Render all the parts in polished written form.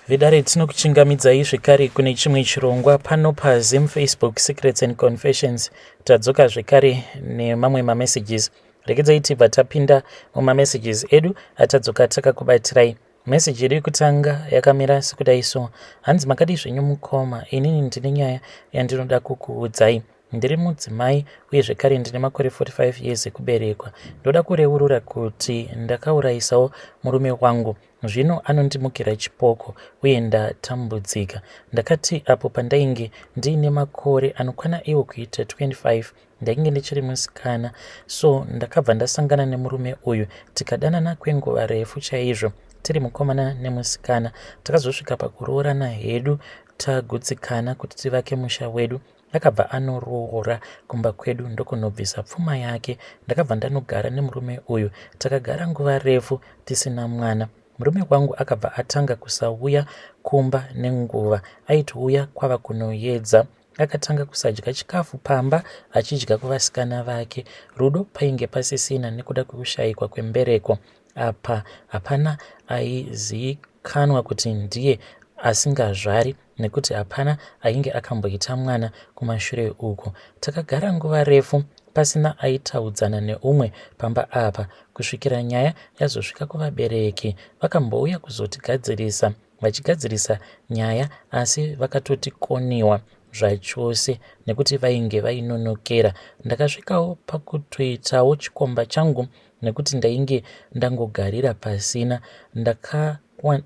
Vedare tinokuchingamidzai zvekare kune chimwe chirongwa pano paZim Facebook Secrets and Confessions. Tadzoka zvekare nemamwe mamessages. Regedzai tibva tapinda mumamessages edu atadzoka takakubatirai. Message yedu yekutanga yakamira sekudai so. Hanzi makadii zvenyu mukoma, inini ndine nyaya yandinoda kukuudzai. Ndiri mudzimai uye zvekare ndine makore 45 years ekuberekwa. Ndoda kureurura kuti ndakaurayisawo murume wangu. Zvino anondimukira chipoko uye ndatambudzika. Ndakati apo pandainge ndiine makore anokwana iwo kuita 25 ndainge ndichiri musikana so ndakabva ndasangana nemurume uyu tikadanana kwenguva refu chaizvo tiri mukomana nemusikana. Takazosvika pakuroorana hedu tagutsikana kuti tivake musha wedu. Akabva anoroora kumba kwedu ndokunobvisa pfuma yake. Ndakabva ndanogara nemurume uyu. Takagara nguva refu tisina mwana. Murume wangu akabva atanga kusauya kumba nenguva. Aitouya kwava kunoyedza. Akatanga kusadya chikafu pamba achidya kuvasikana vake. Rudo painge pasisina nekuda kwekushayikwa kwembereko. Apa hapana aizikanwa kuti ndiye asingazvari nekuti hapana ainge akamboita mwana kumashure uku. Takagara nguva refu pasina aitaudzana neumwe pamba apa kusvikira nyaya yazosvika kuvabereki. Vakambouya kuzotigadzirisa vachigadzirisa nyaya asi vakatotikoniwa zvachose nekuti vainge vainonokera. Ndakasvikawo pakutoitawo chikomba changu nekuti ndainge ndangogarira pasina. Ndaka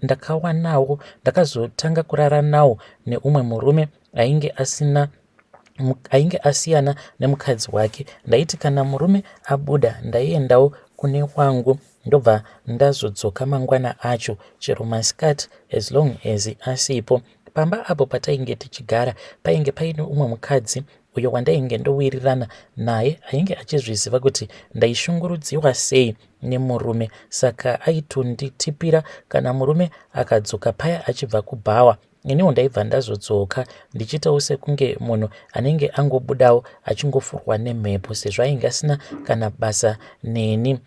ndakawanawo ndakazotanga kurara nawo neumwe murume ainge asina ainge asiyana nemukadzi wake. Ndaiti kana murume abuda ndaiendawo kune wangu ndobva ndazodzoka mangwana acho chero masikati as long as asipo. Pamba apo patainge tichigara painge paine umwe mukadzi uyo wandainge ndowirirana naye ainge achizviziva kuti ndaishungurudziwa sei nemurume saka aitonditipira kana murume akadzoka paya achibva kubhawa iniwo ndaibva ndazodzoka ndichiitawo sekunge munhu anenge angobudawo achingofurwa nemhepo sezvo ainge asina kana basa neni.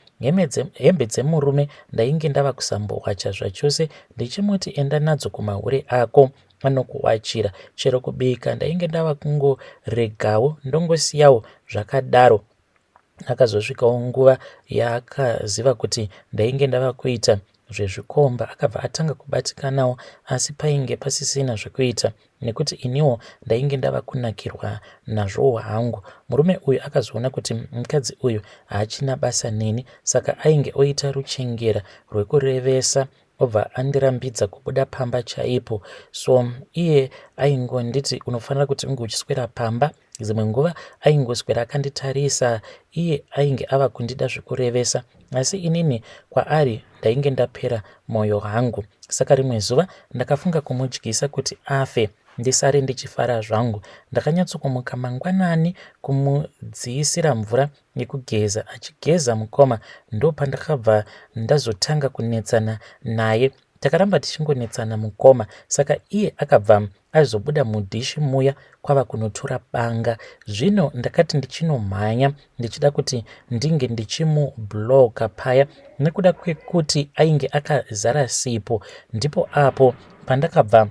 Hembe dzemurume ndainge ndava kusambowacha zvachose ndichimuti enda nadzo kumahure ako anokuwachira. Chero kubika ndainge ndava kungoregawo ndongosiyawo zvakadaro. Akazosvikawo nguva yaakaziva kuti ndainge ndava kuita zvezvikomba akabva atanga kubatikanawo asi painge pasisina zvekuita nekuti iniwo ndainge ndava kunakirwa nazvowo hangu. Murume uyu akazoona kuti mukadzi uyu haachina basa neni saka ainge oita ruchengera rwekurevesa obva andirambidza kubuda pamba chaipo so iye aingonditi unofanira kuti unge uchiswera pamba dzimwe nguva aingoswera akanditarisa iye ainge ava kundida zvekurevesa asi inini kwaari ndainge ndapera mwoyo hangu saka rimwe zuva ndakafunga kumudyisa kuti afe ndisare ndichifara zvangu ndakanyatsokumuka mangwanani kumudziisira mvura yekugeza achigeza mukoma ndopandakabva ndazotanga kunetsana naye takaramba tichingonetsana mukoma saka iye akabva azobuda mudhishi muya kwava kunotora banga zvino ndakati ndichinomhanya ndichida kuti ndinge ndichimubloka paya nekuda kwekuti ainge akazara sipo ndipo apo pandakabva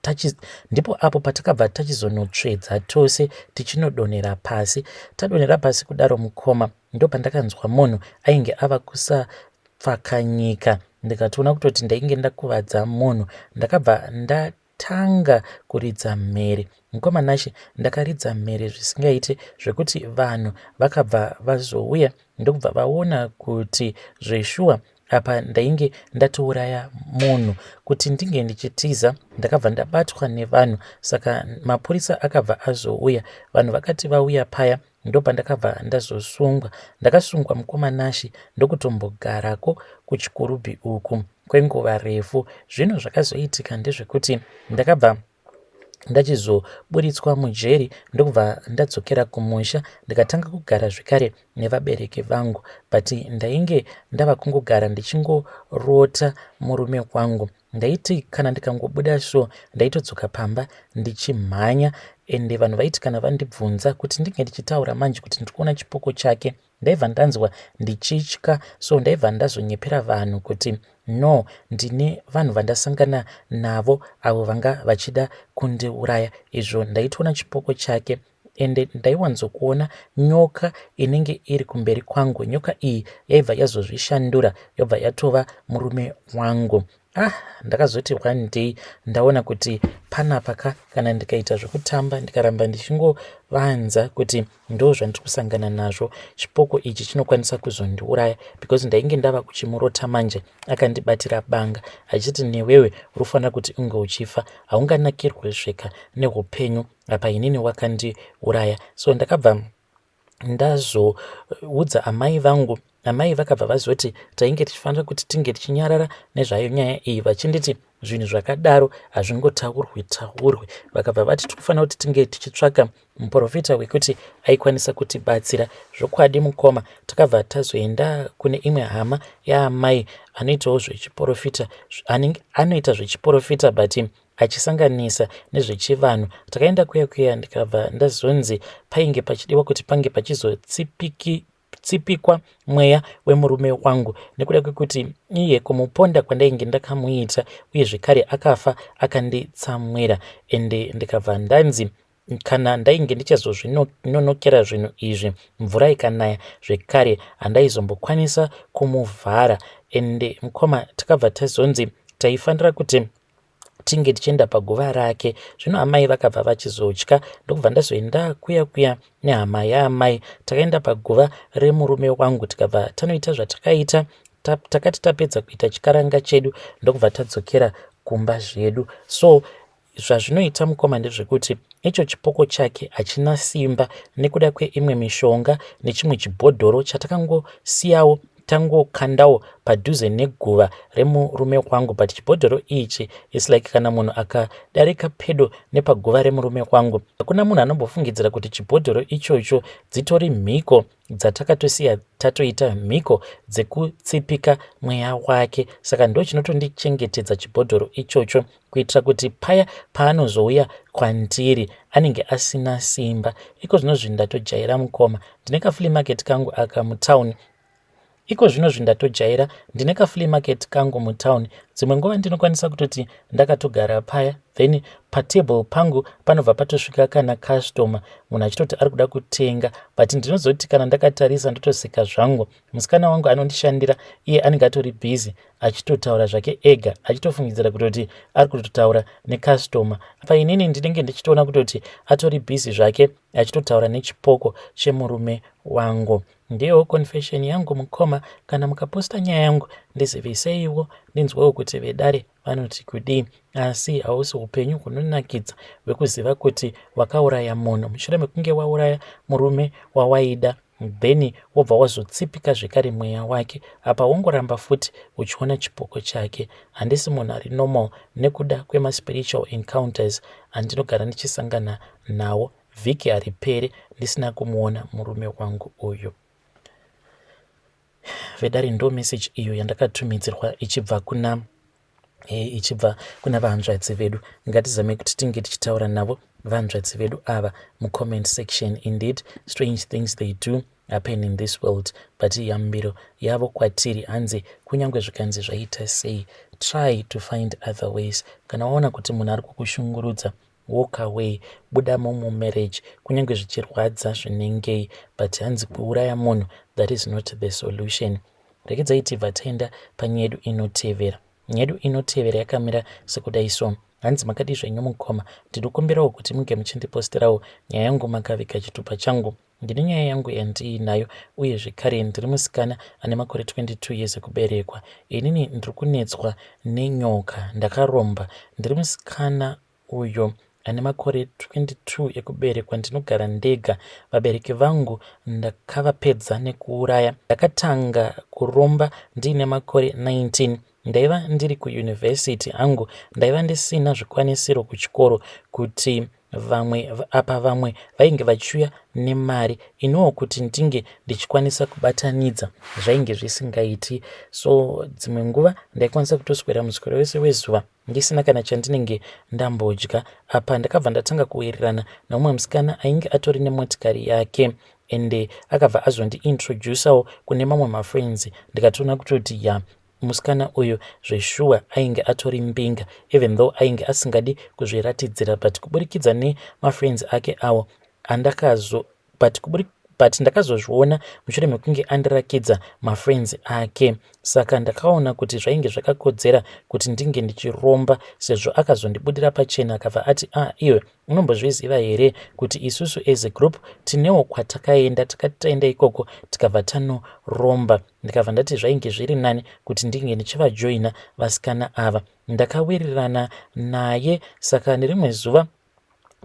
tachi, ndipo apo patakabva tachizonotsvedza tose tichinodonhera pasi tadonhera pasi kudaro mukoma ndopandakanzwa munhu ainge ava kusapfakanyika ndikatoona kutoti ndainge ndakuvadza munhu ndakabva ndatanga kuridza mhere mukoma Nashe ndakaridza mhere zvisingaite zvekuti vanhu vakabva vazouya ndokubva vaona kuti zveshuwa apa ndainge ndatouraya munhu kuti ndinge ndichitiza ndakabva ndabatwa nevanhu saka mapurisa akabva azouya vanhu vakati vauya paya ndopandakabva ndazosungwa ndakasungwa mukoma Nashy ndokutombogarako kuchikurubhi uku kwenguva refu zvinhu zvakazoitika ndezvekuti ndakabva ndachizoburitswa mujeri ndokubva ndadzokera kumusha ndikatanga kugara zvekare nevabereki vangu but ndainge ndava kungogara ndichingorota murume wangu. Ndaiti kana ndikangobuda so ndaitodzoka pamba ndichimhanya ende vanhu vaiti kana vandibvunza kuti ndinge ndichitaura manje kuti ndiri kuona chipoko chake ndaibva ndanzwa ndichitya so ndaibva ndazonyepera vanhu kuti no ndine vanhu vandasangana navo avo vanga vachida kundiuraya izvo ndaitoona chipoko chake ende ndaiwanzokuona nyoka inenge iri kumberi kwangu nyoka iyi yaibva yazozvishandura yobva yatova murume wangu ah ndakazoti one day ndaona kuti panapa ka kana ndikaita zvekutamba ndikaramba ndichingovanza kuti ndo zvandiri kusangana nazvo chipoko ichi chinokwanisa kuzondiuraya because ndainge ndava kuchimurota manje akandibatira banga achiti newewe uri kufanira kuti unge uchifa haunganakirwe zveka neupenyu apa inini wakandiuraya so ndakabva ndazoudza amai vangu amai vakabva vazoti tainge tichifanira kuti tinge tichinyarara nezvayo nyaya iyi vachinditi zvinhu zvakadaro hazvingotaurwi taurwi vakabva vati tikufanira kuti tinge tichitsvaka muprofita wekuti aikwanisa kutibatsira zvokwadi mukoma takabva tazoenda kune imwe hama yaamai anoitawo zvechiprofita anoita zvechiprofita but achisanganisa nezvechivanhu. Takaenda kuya kuya ndikabva ndazonzi painge pachidiwa kuti pange pachizotsipikwa mweya wemurume wangu nekuda kwekuti iye kumuponda kwandainge ndakamuita uye zvekare akafa akanditsamwira ende ndikabva ndanzi Kana ndainge ndichazozvinonokera zvinhu izvi mvura ikanaya zvekare handaizombokwanisa kumuvhara ende mukoma takabva tazonzi taifanira kuti tinge tichienda paguva rake zvino amai vakabva vachizotya ndokubva ndazoenda kuya kuya nehama yaamai takaenda paguva remurume wangu tikabva tanoita zvatakaita takati tapedza kuita chikaranga chedu ndokubva tadzokera kumba zvedu so Zvazvinoita mukoma ndezvekuti icho chipoko chake hachina simba nekuda kweimwe mishonga nechimwe chibhodhoro chatakangosiyawo tangokandawo padhuze neguva remurume wangu but chibhodhoro ichi its like kana munhu akadarika pedo nepaguva remurume wangu hakuna munhu anombofungidzira kuti chibhodhoro ichocho dzitori mhiko dzatakatosiya tatoita mhiko dzekutsipika mweya wake saka ndochinotondichengetedza chibhodhoro ichocho kuitira kuti paya paanozouya kwandiri anenge asina simba iko zvino zvinhu ndatojaira mukoma ndine kaflea market kangu aka mutown iko zvino zvinhu ndatojaira ndine kaflea market kangu mutown dzimwe nguva ndinokwanisa kutoti ndakatogara paya then patable pangu panobva patosvika kana customer munhu achitoti ari kuda kutenga but ndinozoti kana ndakatarisa ndotoseka zvangu musikana wangu anondishandira iye anenge atori busy achitotaura zvake ega achitofungidzira kutoti ari kutotaura necustomer apa inini ndinenge ndichitoona kutoti atori busy zvake achitotaura nechipoko chemurume wangu Ndiyo confession yangu mukoma, kana mukaposta nyaya yangu ndiziviseiwo ndinzwewo kuti vedare vanoti kudii. Asi hausi upenyu hunonakidza hwekuziva kuti wakauraya munhu mushure mekunge wauraya murume wawaida then wobva wazotsipika zvekare mweya wake apa wongoramba futi uchiona chipoko chake. Handisi munhu ari normal nekuda kwemaspiritual encounters andinogara ndichisangana nawo Vhiki haripere ndisina kumuona murume wangu uyu. Vedare ndo message iyo yandakatumidzirwa ichibva kuna e, ichibva kuna vahanzvadzi vedu. Ngatizame kuti tinge tichitaura navo vahanzvadzi vedu ava mucomment section. Indeed, strange things they do happen in this world but yambiro yavo kwatiri hanzi kunyange zvikanzi zvaita sei try to find other ways kana waona kuti munhu ari kukushungurudza Walk away budamo mumarriage kunyange zvichirwadza zvinengei but hanzi kuuraya munhu that is not the solution. Regedzai tibva taenda panyaya yedu inotevera. Nyaya yedu inotevera yakamira sekudai so. Hanzi makadii zvenyu mukoma ndinokumbirawo kuti munge muchindiposterawo nyaya yangu makaviga chitupa changu. Ndine nyaya yangu yandiinayo uye zvekare ndiri musikana ane makore 22 years ekuberekwa. Inini ndiri kunetswa nenyoka, ndakaromba. Ndiri musikana uyo ane makore 22 ekuberekwa ndinogara ndega. Vabereki vangu ndakavapedza nekuuraya. Ndakatanga kuromba ndiine makore 19. Ndaiva ndiri kuyunivhesiti hangu, ndaiva ndisina zvikwanisiro kuchikoro kuti. Vamwe apa vamwe vainge vachiuya nemari iniwo kuti ndinge ndichikwanisa kubatanidza zvainge zvisingaiti. So dzimwe nguva ndaikwanisa kutoswera muswero wese wezuva ndisina kana chandinenge ndambodya. Apa ndakabva ndatanga kuwirirana neumwe musikana ainge atori nemotikari yake ende akabva azondiintroducawo kune mamwe mafriends ndikatoona kutoti ya musikana uyu zveshuwa ainge atori mbinga even though ainge asingadi kuzviratidzira but kuburikidza nemafriends ake awo andakazo but but ndakazozviona mushure mekunge andirakidza mafriends ake saka ndakaona kuti zvainge zvakakodzera kuti ndinge ndichiromba sezvo akazondibudira pachena akabva ati ah iwe unombozviziva here kuti isusu as a group tinewo kwatakaenda takati taenda ikoko tikabva tanoromba ndikabva ndati zvainge zviri nani kuti ndinge ndichivajoina vasikana ava ndakawirirana naye saka nerimwe zuva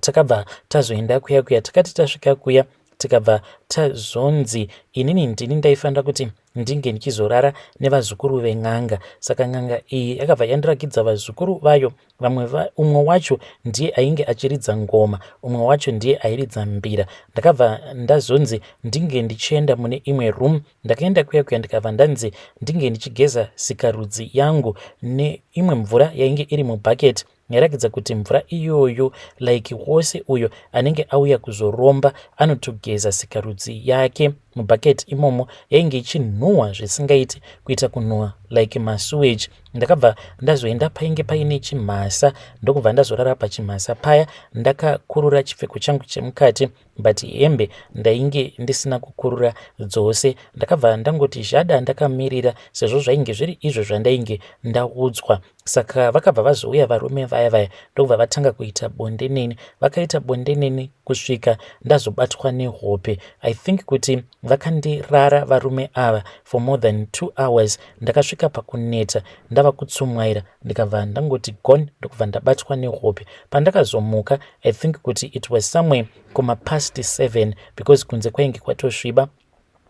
takabva tazoenda kuya kuya takati tasvika kuya tikabva tazonzi inini ndini ndaifanira kuti ndinge ndichizorara nevazukuru ven'anga saka n'anga iyi yakabva yandirakidza vazukuru vayo vamwe va, umwe wacho ndiye ainge achiridza ngoma umwe wacho ndiye airidza mbira ndakabva ndazonzi ndinge ndichienda mune imwe room ndakaenda kuya kuya ndikabva ndanzi ndinge ndichigeza sikarudzi yangu neimwe mvura yainge iri mubhaketi Yairakidza kuti mvura iyoyo like wose uyo anenge auya kuzoromba anotogeza sikarudzi yake mubucket imomo yainge ichinhuhwa zvisingaiti kuita kunhuhwa like masuwage. Ndakabva ndazoenda painge paine chimhasa ndokubva ndazorara pachimhasa paya ndakakurura chipfeko changu chemukati but hembe ndainge ndisina kukurura dzose ndakabva ndangoti zhada ndakamirira sezvo zvainge zviri izvo zvandainge ndaudzwa saka vakabva vazouya varume vaya vaya ndokubva vatanga kuita bonde neni vakaita bonde neni kusvika ndazobatwa nehope i think kuti vakandirara varume ava for more than two hours ndakasvika pakuneta ndava kutsumwaira ndikabva ndangoti gone ndokubva ndabatwa nehope pandakazomuka i think kuti it was somewhere kumapast 7 because kunze kwainge kwatosviba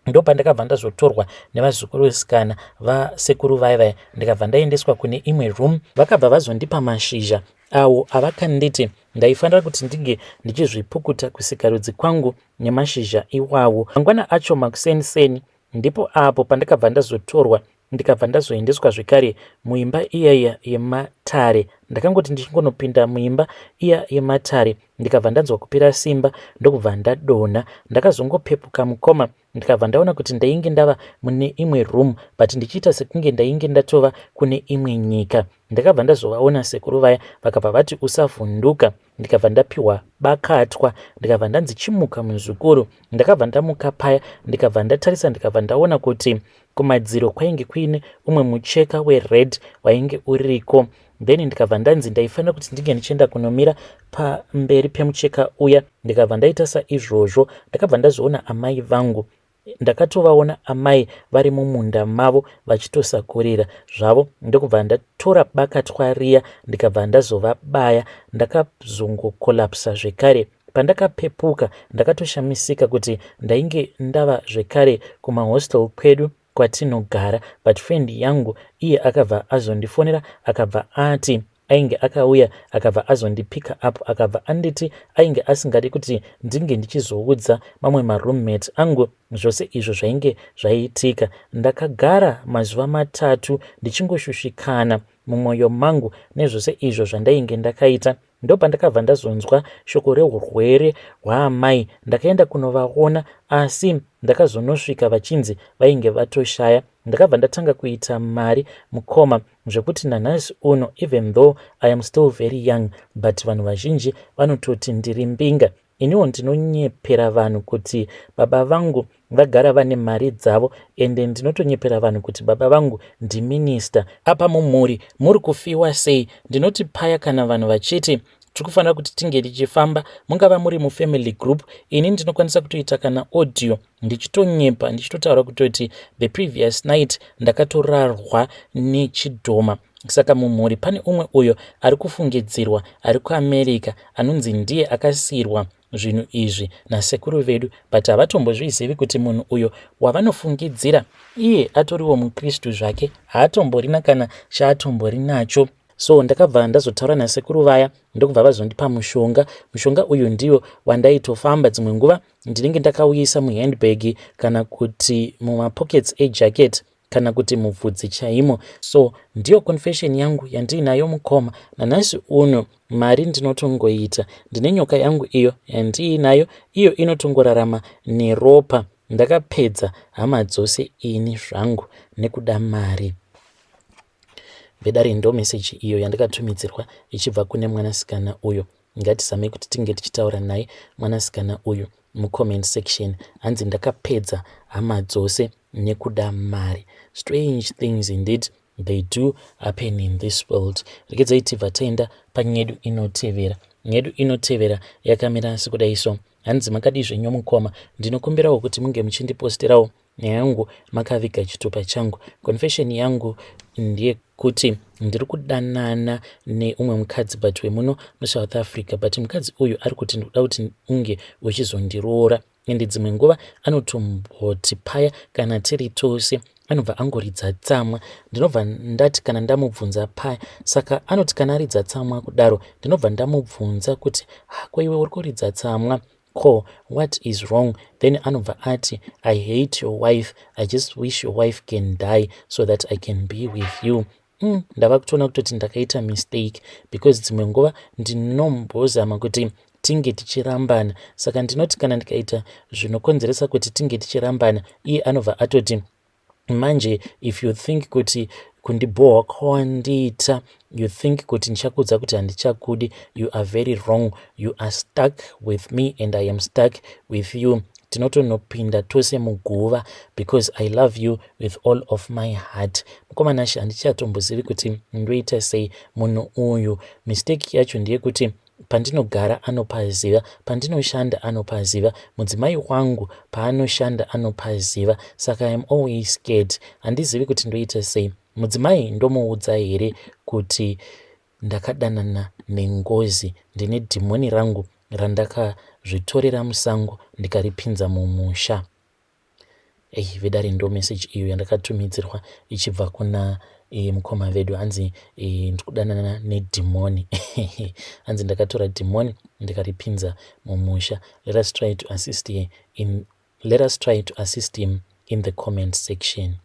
ndopandakabva ndazotorwa nevazukuru vesikana vasekuru vaya vaya ndikabva ndaendeswa kune imwe room vakabva vazondipa mashizha awo avakanditi ndaifanira kuti ndinge ndichizvipukuta kusikarudzi kwangu nemashizha iwawo mangwana acho makuseni seni ndipo apo pandakabva ndazotorwa ndikabva ndazoendeswa zvekare muimba iya iya yematare ndakangoti ndichingonopinda muimba iya yematare ndikabva ndanzwa kupera simba ndokubva ndadonha ndakazongopepuka mukoma ndikabva ndaona kuti ndainge ndava mune imwe room but ndichiita sekunge ndainge ndatova kune imwe nyika ndakabva ndazovaona sekuru vaya vakabva vati usavhunduka ndikabva ndapiwa bakatwa ndikabva ndanzi chimuka muzukuru ndakabva ndamuka paya ndikabva ndatarisa ndikabva ndaona kuti kumadziro kwainge kuine umwe mucheka wered wainge uriko then ndikabva ndanzi ndaifanira kuti ndinge ndichienda kunomira pamberi pemucheka uya ndikabva ndaita saizvozvo ndakabva ndazoona amai vangu Ndakatovaona amai vari mumunda mavo vachitosakurira zvavo ndokubva ndatora bakatwa riya ndikabva ndazovabaya ndakazongokolapsa zvekare pandakapepuka ndakatoshamisika kuti ndainge ndava zvekare kumahostel kwedu kwatinogara but friend yangu iye akabva azondifonera akabva ati ainge akauya akabva azondipicka up akabva anditi ainge asingadi kuti ndinge ndichizoudza mamwe maroommate angu zvose izvo zvainge zvaitika ndakagara mazuva matatu ndichingoshushikana mumwoyo mangu nezvose izvo zvandainge ndakaita ndopandakabva ndazonzwa shoko reurwere hwaamai ndakaenda kunovaona asi ndakazonosvika vachinzi vainge vatoshaya ndakabva ndatanga kuita mari mukoma zvekuti nanhasi uno even though I am still very young but vanhu vazhinji vanototi ndiri mbinga iniwo ndinonyepera vanhu kuti baba vangu vagara vane mari dzavo ende ndinotonyepera vanhu kuti baba vangu ndiminista apa mumhuri muri kufiwa sei ndinoti paya kana vanhu vachiti tiri kufanira kuti tinge tichifamba mungava muri mufamily group ini ndinokwanisa kutoita kana audio ndichitonyepa ndichitotaura kutoti the previous night ndakatorarwa nechidhoma saka mumhuri pane umwe uyo ari kufungidzirwa ari kuamerica anonzi ndiye akasiirwa zvinhu izvi nasekuru vedu but havatombozvizivi kuti munhu uyo wavanofungidzira iye atoriwo mukristu zvake haatomborina kana chaatombori nacho. So ndakabva ndazotaura nasekuru vaya, ndokubva vazondipa mushonga. Mushonga uyu ndiwo wandaitofamba, dzimwe nguva ndinenge ndakauisa muhandbag kana kuti mumapockets ejacket kana kuti mubvudzi chaimo. So ndiyo confession yangu yandiinayo, mukoma. Nanhasi uno mari ndinotongoita, ndine nyoka yangu iyo yandiinayo, iyo inotongorarama neropa. Ndakapedza hama dzose ini zvangu nekuda mari. Vedare, ndo meseji iyo yandakatumidzirwa ichibva kune mwanasikana uyo. Ngatizamei kuti tinge tichitaura naye mwanasikana uyu mucomment section. Hanzi ndakapedza hama dzose nekuda mari. Strange things indeed, they do happen in this world. Regedzai tibva taenda panyedu inotevera. Nyedu inotevera yakamira sekudai so. Hanzi, "Makadii zvenyu mukoma? Ndinokumbirawo kuti munge muchindiposterawo nyaya yangu makaviga chitupa changu. Confession yangu ndeyekuti ndiri kudanana neumwe mukadzi, but wemuno muSouth Africa, but mukadzi uyu ari kuti ndikuda kuti unge uchizondiroora. Ende dzimwe nguva anotomboti paya kana tiri tose anobva angoridza tsamwa. Ndinobva ndati kana ndamubvunza paya, saka anoti kana aridza tsamwa kudaro, ndinobva ndamubvunza kuti, 'Ko iwe uri kuridza tsamwa, ko what is wrong?' Then anobva ati, 'I hate your wife. I just wish your wife can die so that I can be with you.' Ndava kutoona kutoti ndakaita mistake, because dzimwe nguva ndinombozama kuti tinge tichirambana. Saka ndinoti kana ndikaita zvinokonzeresa kuti tinge tichirambana, iye anobva atoti, 'Manje if you think kuti kundibhohwa kwawandiita, you think kuti ndichakuudza kuti handichakudi, you are very wrong. You are stuck with me and I am stuck with you. Tinotonopinda tose muguva because I love you with all of my heart.' Mukomanashe, handichatombozivi kuti ndoita sei. Munhu uyu, mistake yacho ndeyekuti pandinogara anopaziva, pandinoshanda anopaziva, mudzimai wangu paanoshanda anopaziva. Saka I am always scared. Handizivi kuti ndoita sei. Mudzimai ndomuudza here kuti ndakadanana nengozi, ndine dhimoni rangu randakazvitorera musango ndikaripinza mumusha?" Ei vedare, ndo meseji iyo yandakatumidzirwa ichibva kuna mukoma vedu. Hanzi ndikudanana nedhimoni. Hanzi ndakatora dhimoni ndikaripinza mumusha. Let us try to assist him in the comment section.